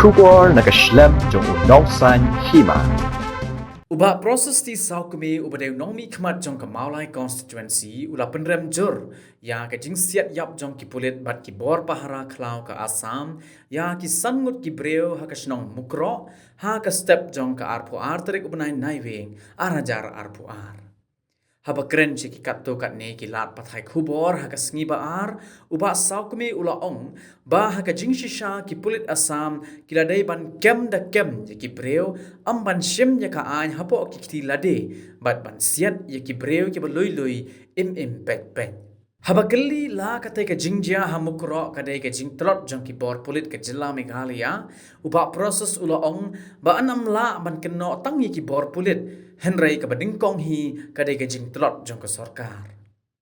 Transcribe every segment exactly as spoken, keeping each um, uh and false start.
Khubor na ka shlem jong u Nongsaiñ Hima. U Bah Proses T Sawkmie uba dei u nongmihkhmat jong ka Mawlai Constituency u la pynrem jur ïa ka jingsiat ïap jong ki pulit bad ki bor pahara khlaw ka Assam ïa ki san ngut ki briew ha ka shnong Mukroh ha ka step jong ka arphew ar tarik u bnai Naiwieng ar hajar arphew ar. Haba kren sha ki katto katne ki lad pathai khubor ha ka sngi ba ar, u Bah Sawkmie u la ong ba ha ka jingshisha ki pulit Assam ki la dei ban kem da kem ïa ki briew, ym ban shim ïa ka aiñ hapoh ki kti lade bad ban siat ïa ki briew kiba lui lui im im peit peit. Haba kylli la katei ka jingjia ha Mukroh ka dei ka jingtlot jong ki bor pulit ka jylla Meghalaya, u Bah Proses u la ong ba yn ym lah ban kynnoh tang ïa ki bor pulit, hynrei kaba nyngkong hi ka dei ka jingtlot jong ka sorkar.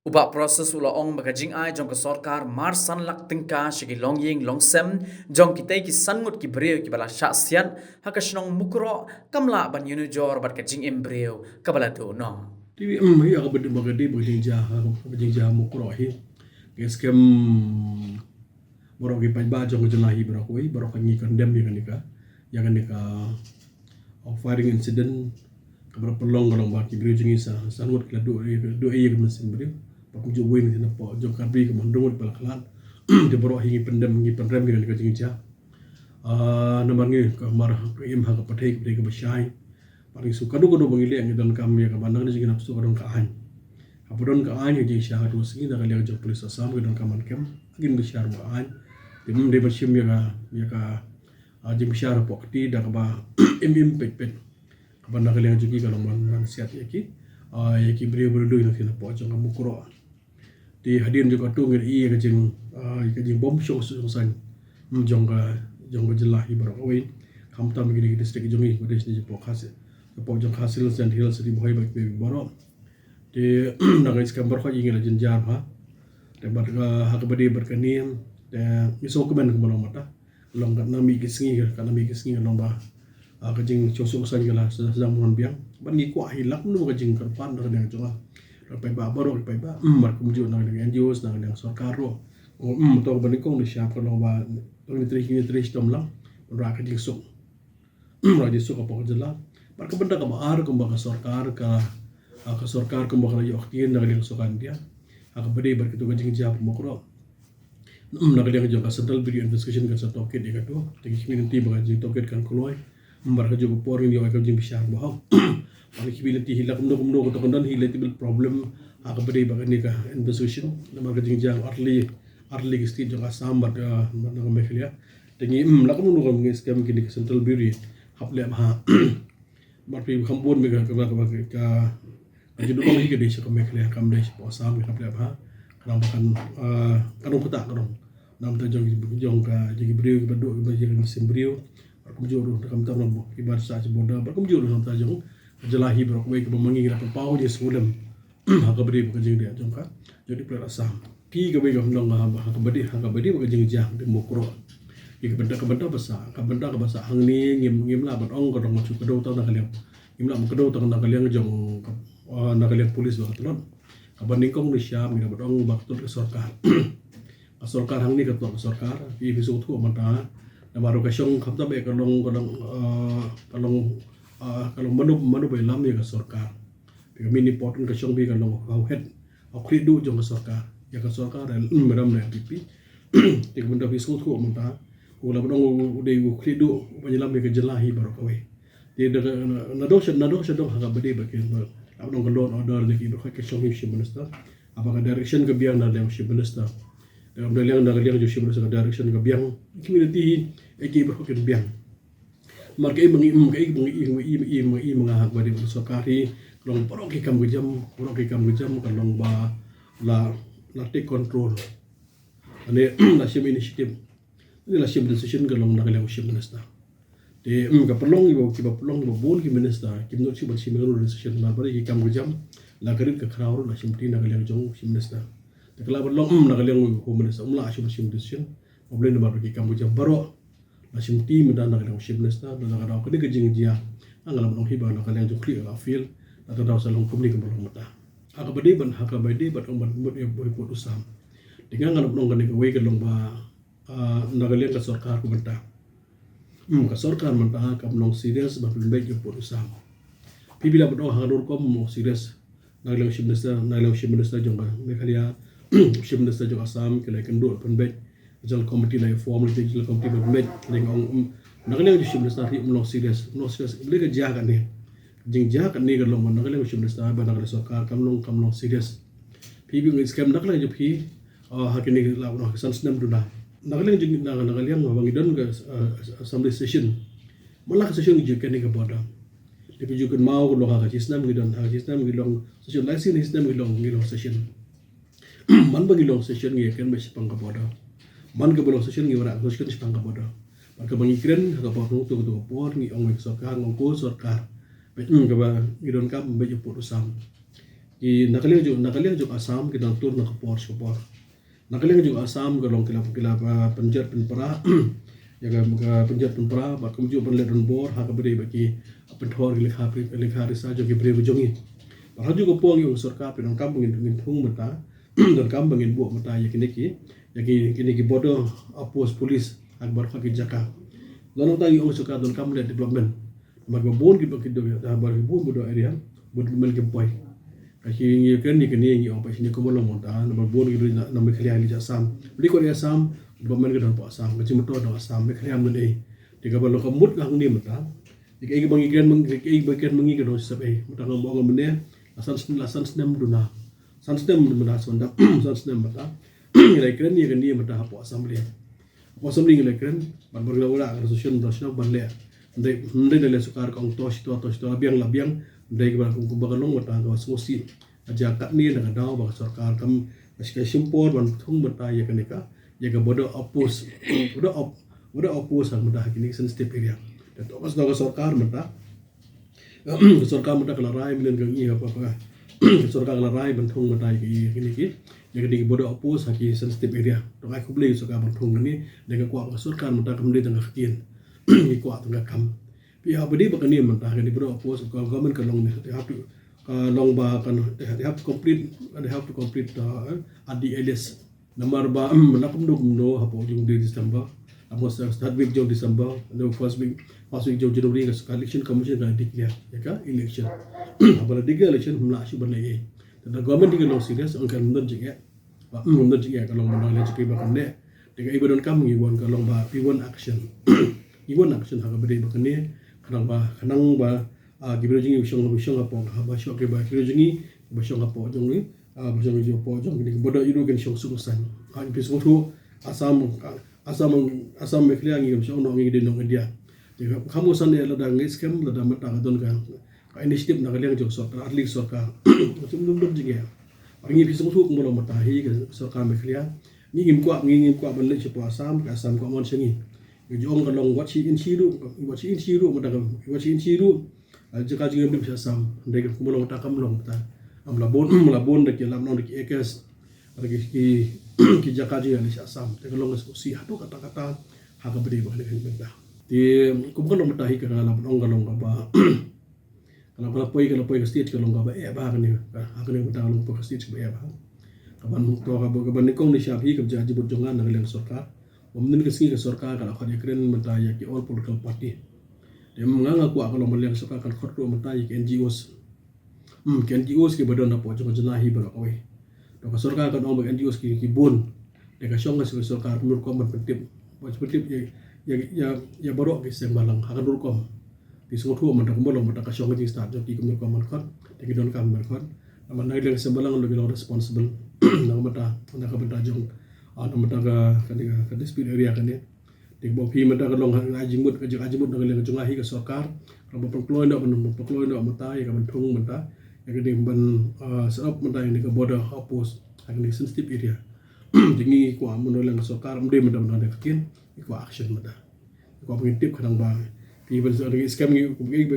U Bah Proses u la ong ba ka jingai jong ka sorkar mar san lak tyngka sha ki longïing longsem jong kitei ki san ngut ki briew kiba la shah siat ha ka shnong Mukroh kam lah ban ïanujor bad ka jingim briew kaba la duh noh. Te ym, ïa kaba dei, ba ka dei ba ka jingjia, ha, ba ka jingjia Mukroh hi. Ka skhem baroh ki paidbah jong ka jylla hi baroh kawei, baroh ka ngi condemn ïa kane ka, ïa kane ka, uh, firing incident kaba la pynlong ka long ba ki briew jong ngi sa, san ngut ki la duh, duh ïa ka mynsiem briew. Ba kumjuh wei na pdeng jong ka ri ka mon dong ba la khlad. Te baroh hi ngi pynrem, ngi pynrem ïa kane ka jingjia. Ah, namar ngi ka mar ka im ha ka pyrthei, ka pyrthei kaba shai. Bad ngi shu kano kano ba ngi leh ngi donkam ïa kaba nang ngi ngi nang shu ka don ka aiñ. Haba don ka aiñ ka jingshisha ha tu sngi na ka liang jong police Assam ngi donkam ban kem. Ngi bishar ba aiñ. Te ym dei ban shim ïa ka, ïa ka, ah, jingbishar hapoh kti da kaba im im peit peit. Kaba na ka liang jong ki ka long ban, ban siat ïa ki, ah, ïa ki briew ba lui na ki na pdeng jong ka Mukroh. Te hadien jong katu ngi ïohi ïa ka jing, ah, ïa ka jingbym shong suk shong saiñ, mm, jong ka, jong ka jylla hi baroh kawei. Khamtam kine ki district jong ngi, ba dei shane jong pdeng Khasi, jong pdeng jong Khasi Hills, Jaintia Hills, Ri Bhoi bad kiwei baroh. Te na ka skhem baroh ngi la jynjar bha. Te bad ka, ha kaba dei bad kane, te ngi sngewkmen kumba long mynta. Long katno mih ki sngi, katno mih ki sngi long ba, ah, ka jingshong suk shong saiñ ka la sdang ban biang. Bad ngi kwah hi lak kumno ka jingkyrpad na ka liang jong nga, na paidbah baroh, paidbah, mm, bad kumjuh na ka liang N G Os, na ka liang sorkar ruh. Ko, mm, to ba nyngkong ngi shah ka long ba, to ngi trei, ngi trei shitom lang. Ban rah ka jingsuk, mm, rah jingsuk hapoh ka jylla. Bad ka bynta kaba ar kumba ka sorkar ka, ah, ka sorkar kumba ka la ïoh ktien na ka liang sorkar India. Ha kaba dei bad katu ka jingjia ha Mukroh. Mm, na ka liang jong ka Central Bureau Investigation kan sa tohkit ïa katu. Te ngi khmih lynti ba ka jingtohkit kan kloi. Mm, bad kajuh ka por ngin ïoh ïa ka jingbishar ba hok. Bad ngi khmih lynti hi lak kumno kumno kato kan don hi lynti bad problem ha kaba dei bad kane ka investigation. Namar ka jingjia artylli, artylli ki state jong Assam bad, ah, bad na ka Meghalaya. Te ngi, mm, lak kumno kumno ngi skhem kine ka Central Bureau hap leh bha. Bad phi kham bun mi ka, ka, ka, ka, ka, ka jingdon hi ka dei sha ka Meghalaya, kam dei sha Assam, ka hap leh bha. Ka nang ba kan, ah, ka nang kata ka nang. Namar ta jong, jong ka, jong ki briew, kiba duh, kiba jong ki mynsiem briew. Bad kumjuh ruh, kam ta nang, kiba sah sha border. Bad kumjuh ruh, namar ta jong ka jylla hi baroh kawei kaba ma ngi ngi la pynpaw ïa sngewlem. Ha kaba dei bad ka jingriah jong ka, jong ki pulit Assam. Ki kawei ka nong ha, ha kaba dei, ha kaba dei bad ka jingjia ha Mukroh. Ki ka bynta, ka bynta ba sah, ka bynta kaba sah hangne ngim, ngim lah ban ong ka dong ka shu kdew tang na ka liang. Ngim lah ban kdew tang na ka liang jong ka, ah, na ka liang police ba ka tlot. Kaba nyngkong ngi shah ngi lah ban ong ba ka tlot ka sorkar. Ka sorkar hangne ka tlot ka sorkar. Phi, phi sngewthuh mynta. Namar ka shong khamtam eh ka long, ka long, ah, ka long, ah, ka long mano, mano ba ïalam ïa ka sorkar. Te ka main important ka shong phi ka long ka head, u khlieh duh jong ka sorkar. Ïa ka sorkar, eh, mm, ram na N P P. Te ka bynta phi sngewthuh mynta, u la ban ong u dei u khlieh duh uba ïalam ïa ka jylla hi baroh kawei. Te da ka, na, nadong sha, nadong sha dong ha kaba dei bad ki, la ban ong ka law and order na ki baroh ka shong hi u Chief Minister. Haba ka direction ka biang na liang u Chief Minister. Da ka liang, na ka liang jong u Chief Minister ka direction ka biang. Ki community hi, eh, ki baroh kin biang. Namar kaei ba ngi, kaei ba ngi, kaei ba ngi, kaei ba ngi, kaei ba ngi ha kaba dei bad ka sorkar hi, ka long baroh ki kam ka jam, baroh ki kam ka jam, ka long ba la, la take control. Lane la shim initiative, lane la shim decision ka long na ka liang u Chief Minister. Te, mm, ka pynlong kiba, kiba pynlong kiba bun ki minister kim nud shuh ban shim ïa kano decision, namar ba dei ki kam ka jam, la ka rit ka khraw ruh la shimti na ka liang jong u Chief Minister. Te ka la pynlong, mm, na ka liang u Home Minister, um lah shuh ban shim decision. Ba balei, namar ba ki kam ka jam baroh la shimti mynta na ka liang u Chief Minister, na ka daw kane ka jingjia. Nga la ban ong hi ba na ka liang jong u khlieh la fail, na ka daw sa long kumne kumba long mynta. Ha kaba dei ban, ha kaba dei ban ong ban mut ïa u Bah Sam. Te nga nga la ban ong kane kawei ka long ba, ah, na ka liang ka sorkar ka bynta. Hmm, ka sorkar mynta kam long serious ban pynbeit ïa u pud u sam. Phi phi la ban ong ha ka dur kam long serious. Na ka liang u Chief Minister, na ka liang u Chief Minister jong ka Meghalaya, Chief Minister jong Assam, ki la ïakynduh pynbeit. Regional Committee la form, Regional Committee pynbeit. Ka liang ong, um, na ka liang u Chief Minister hi um long serious, um long serious. Balei ka jia kane? Ka jingjia kane ka long na ka liang u Chief Minister, ba na ka liang sorkar kam long, kam long serious. Phi phi ngi skhem na ka liang jong phi, ah, ha kine la, la san snem duna. Na ka liang jong, na, na ka liang ba ngi don ka, ah, assembly session. Man la ka session ngi ju kane ka border. Te phi ju kynmaw ka long ha ka shi snem ngi don, ha ka shi snem ngi long session, lai sien snem ngi long, ngi long session. Man ba ngi long session ngi kren ba shaphang ka border. Man kaba long session ngi wanrah session shaphang ka border. Man kaba ngi kren ha ka por ngi tu tu ka por ngi ong ka sorkar, ngi ong ko sorkar. Ba, hmm, kaba ngi donkam ba ju pud u sam. Ki na ka liang jong, na ka liang jong Assam ki dang tur na ka por sha ka por. Na ka liang jong Assam ka long ki la, ki la, ah, pynjot pynpra. Ïa ka, ka pynjot pynpra bad kumjuh ban leh donbor ha kaba dei ba ki pynthor ki lekha, lekha risa jong ki briew jong ngi. Bad ha ju ka por ngi ong sorkar phi donkam ba ngin, ngin thung mynta. Donkam ba ngin buh mynta ïa kine ki, ïa ki, kine ki border, ah, post police ha baroh ki jaka. Lano ta ngi ong sorkar donkam leh development. Namar ba bun ki ba ki do, da ba bun ba do area bun men ki poi. Ka ki ngi kren ni kane ngi ong ba shini kumba long mynta namar bun ki do na, na Meghalaya ni Assam. Bri ko Assam ba men ki don pa Assam, ka jingmyntoi don Assam, Meghalaya men ei. Te kaba long ka mut ka hangne mynta. Te ka ei ba ngi kren mang, ka ei ba kren mang ngi ka don sep ei. Mynta ngam ong mynne, la san snem, la san snem duna. San snem duna san da, san snem mynta. Ngi la kren ni kane mynta hapoh Assembly. Hapoh Assembly ngi la kren, ban ban la ura ka resolution ban shnong ban leh. Ndai, ndai na leh sorkar ka ong to shi to, to shi to, la biang, la biang. Ndai ka ba, ka ba ka long mynta ka sngewsih. Ka jia katne na ka daw ba ka sorkar kam, ka shi ka shim por ban thung mynta ïa kane ka, ïa ka border outpost. Border out, border outpost ha mynta ha kine ki sensitive area. Te to ka sdang ka sorkar mynta. Ka sorkar mynta ka la rai, mynta ka ngi hapa ka. Ka sorkar ka la rai ban thung mynta ïa ki, ïa kine ki, ïa kine ki border outpost ha ki sensitive area. To ngai khublei ka sorkar ban thung kane, te ka kwah ka sorkar mynta kam dei tang ka ktien. Ngi kwah tang ka kam. Phi hap ba dei ba kane mynta kane border outpost ka government ka long ne. They have to, ka long ba kan, they have to complete, they have to complete, uh, at the earliest. Namar ba, um, na kumno kumno hapoh jong December. Amo sa third week jong December, the first week, first week jong January ka, ka election commission ka declare ïa ka election. Haba la declare election hum lah shuh ban leh ei. Te da government di ka long serious, ong kan don jingeh. Ba, um, don jingeh ka long ba la leh jingeh ba kan leh. Te ka ei ba donkam ngi wan ka long ba we want action. We want action ha kaba dei ba kane. Ka long ba, ka long ba, ah, ki briew jong ngi ba shong, ba shong hapoh, ba shong ki ba ki briew jong ngi ba shong hapoh jong ngi. Ah, ba shong jong hapoh jong ngi ba da i ruh kin shong suk san. Ah, phi sngewthuh Assam, ah, Assam, Assam Meghalaya ngi kam shong nong ngi dei nong India. Te ka kham u san ïa lada ngi skhem lada mynta ka don ka, ka initiative na ka liang jong sorkar, at least sorkar. Ka sum dum dum jingeh. Ba ngi phi sngewthuh kumba long mynta hi ka sorkar Meghalaya. Ngi ngim kwah, ngi ngim kwah ban leit shapoh Assam, ka Assam kwah mon sha ngi. Ngi jong ka long wat shi inch ruh, wat shi inch ruh mynta ka, wat shi inch ruh. Ah, jaka jingim dim sha Assam, hynrei ka kumba long ta kam long ta. Am la bun, am la bun da ki lam nong da ki acres. Da ki, ki, ki jaka jingim sha Assam. Te ka long ka sngewsih haduh katta katta. Ha kaba dei ba kane ka bynta. Te kumba long ta hi ka la ban ong ka long kaba. Ka la, ka la poi, ka la poi ka stage ka long kaba eh ba kane. Ha kane ka bynta ka long poi ka stage kaba eh ba. Ka ban to kaba, ka ban nyngkong ne shap hi ka jingmut jong nga na ka liang sorkar. Ba mynnin ka sngi ka sorkar ka la khot ïa kren mynta ïa ki all political party. Te nga nga kwah ka long ban leh ka sorkar kan khot ruh mynta ïa ki N G Os. Hmm, ki N G Os kiba don hapoh jong ka jylla hi baroh kawei. To ka sorkar kan ong ba ki N G Os ki, ki bun. Te ka shong ka sorkar kumno rukom ban pyntip. Ban pyntip ïa, ïa, ïa, ïa baroh ki seng balang ha kano rukom. Phi sngewthuh mynta kumba long mynta ka shong ka jingstad jong ki kumno rukom ban khot. Te ki donkam ban khot. Namar na ka liang seng balang ruh ki long responsible. Na ka bynta, na ka bynta jong, ah, na ka bynta ka, ka, ka dispute area kane. Te ba phi mynta ka long ha jingmut, ka jing, ha jingmut na ka liang jong nga hi ka sorkar. Ka ba pynkloi noh, ban pynkloi noh mynta ïa ka ban thung mynta. Ïa ka dei ban, ah, set up mynta ïa ka border outpost. Ha ka dei sensitive area. Te ngi kwah mynta liang ka sorkar, ym dei mynta mynta ka ktien, ngi kwah action mynta. Ngi kwah ba ngin tip khnang ba phi ban sa ngi skhem ngi, ngi ba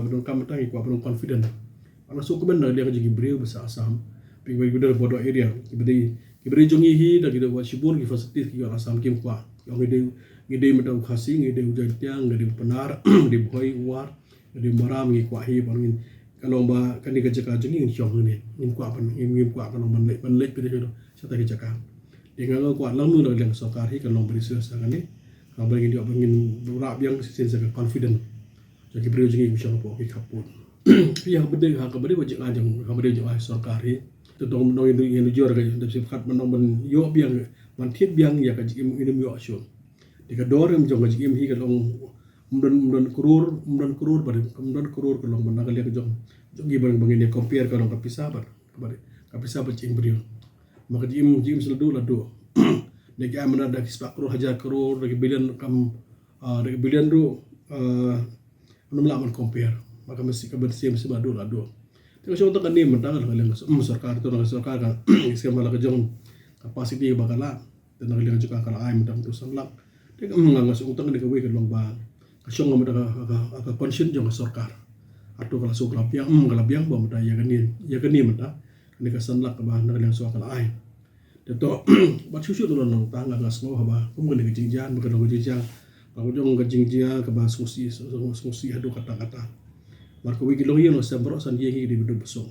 donkam mynta ngi kwah ba don confident. Ba nga sngewkmen na ka liang jong ki briew ba sha Assam. Phi ba ki ba don border area, ki ba dei, ki ba dei jong ngi hi da ki dei wat shibun ki facilities ki wan Assam kim kwah. Ngi dei, ngi dei mynta u Khasi, ngi dei u Jaintia, ngi dei u Pnar, ngi dei u Bhoi, u War, ngi dei u Maram, ngi kwah hi ba ngin ka long ba kane ka jaka jong ngi ngin shong hangne. Ngim kwah ban, ngim, ngim kwah ka long ban leit, ban leit phi da shata ki jaka. Te nga nga kwah lang nu na ka liang sorkar hi ka long ba ri sir sa kane. Ba ngin ïoh, ba ngin rah biang shisien sa ka confidence jong ki briew jong ngi ki shong hapoh ki khappud. Ïa ka bynta, ha ka bynta ba jingaiñ jong, ha ka bynta jingaiñ sorkar hi. Te tang nong ïa u jor ka dep sip khat ban nong ban ïoh biang, ban thied biang ïa ka jingim, im ïoh shuh. Te ka dor em jong ka jingim hi ka long, ym don, ym don klur, ym don klur ba, ym don klur ka long ban na ka liang jong, jong ngi ban, ban ngin ïa compare ka long ka pisa bad, bad ka pisa bad jingim briew. Ma ka jingim, jingim sa la duh la duh. Da ki ai mynta da ki spah klur, hajar klur, da ki billion kam, ah, da ki billion ruh, ah, ym lah ban compare. Ma ka mynsiem, ka mynsiem sa la duh la duh. Te ka shong tang kane mynta ka la ka liang ka sor-, mm, sorkar, to na ka sorkar ka skem la ka jong capacity ba ka la. Te na ka liang jong ka ka la ai mynta mynta san lak. Te ka, mm, nga, nga sngew tang kane kawei ka long ba ka shong mynta ka, ka, ka, ka concern jong ka sorkar. Hato ka la sngew ka la biang, mm, ka la biang ba mynta ïa kane, ïa kane mynta. Kane ka san lak ba na ka liang sorkar ka la ai. Te to, bad shuh shuh na long tang nga, nga sngew haba kum kane ka jingjia, ba ka long ka jingjia, ba ka jong ka jingjia kaba sngewsih, sngewsih haduh katta katta. Bad kawei ki longïing longsem baroh san ïing ki dei ba duk ba suk.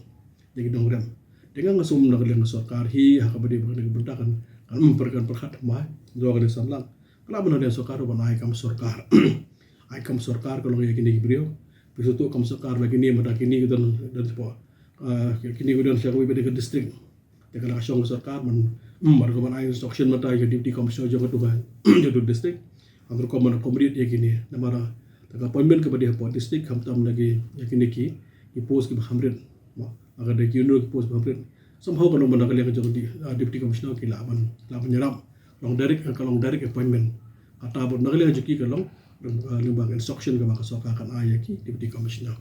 Ïa ki nongrem. Te nga, nga sngew na ka liang ka sorkar hi, ha kaba dei ba kane ka bynta kan, kan, mm, pyrkhat, pyrkhat thymmai, jong kane san lak. Ka lah ban na ka liang sorkar ban ai kam sorkar. Ai kam sorkar ka long ïa kine ki briew. Phi sngewthuh kam sorkar ba kine mynta kine ki don, don sha, ah, kine ki don sha kawei pat ka district. Te ka la ka shong ka sorkar ban, mm, ban ka ban ai instruction mynta ïa ka Deputy Commissioner jong ka tu ka, jong ka tu district. Haba rukom ban accommodate ïa kine. Namar, ah, te ka appointment kaba dei hapoh district, khamtam na ki, ïa kine ki, ki post kiba kham rit. Mo, ha ka dei ki, you know, ki post kiba kham rit. Somehow ka long ban na ka liang jong ka di-, ah, Deputy Commissioner ki lah ban, lah ban ïarap. Long direct, ka long direct appointment. Kata ba na ka liang jong ki ka long, ah, lyngba ka instruction kaba ka sorkar kan ai ïa ki Deputy Commissioner.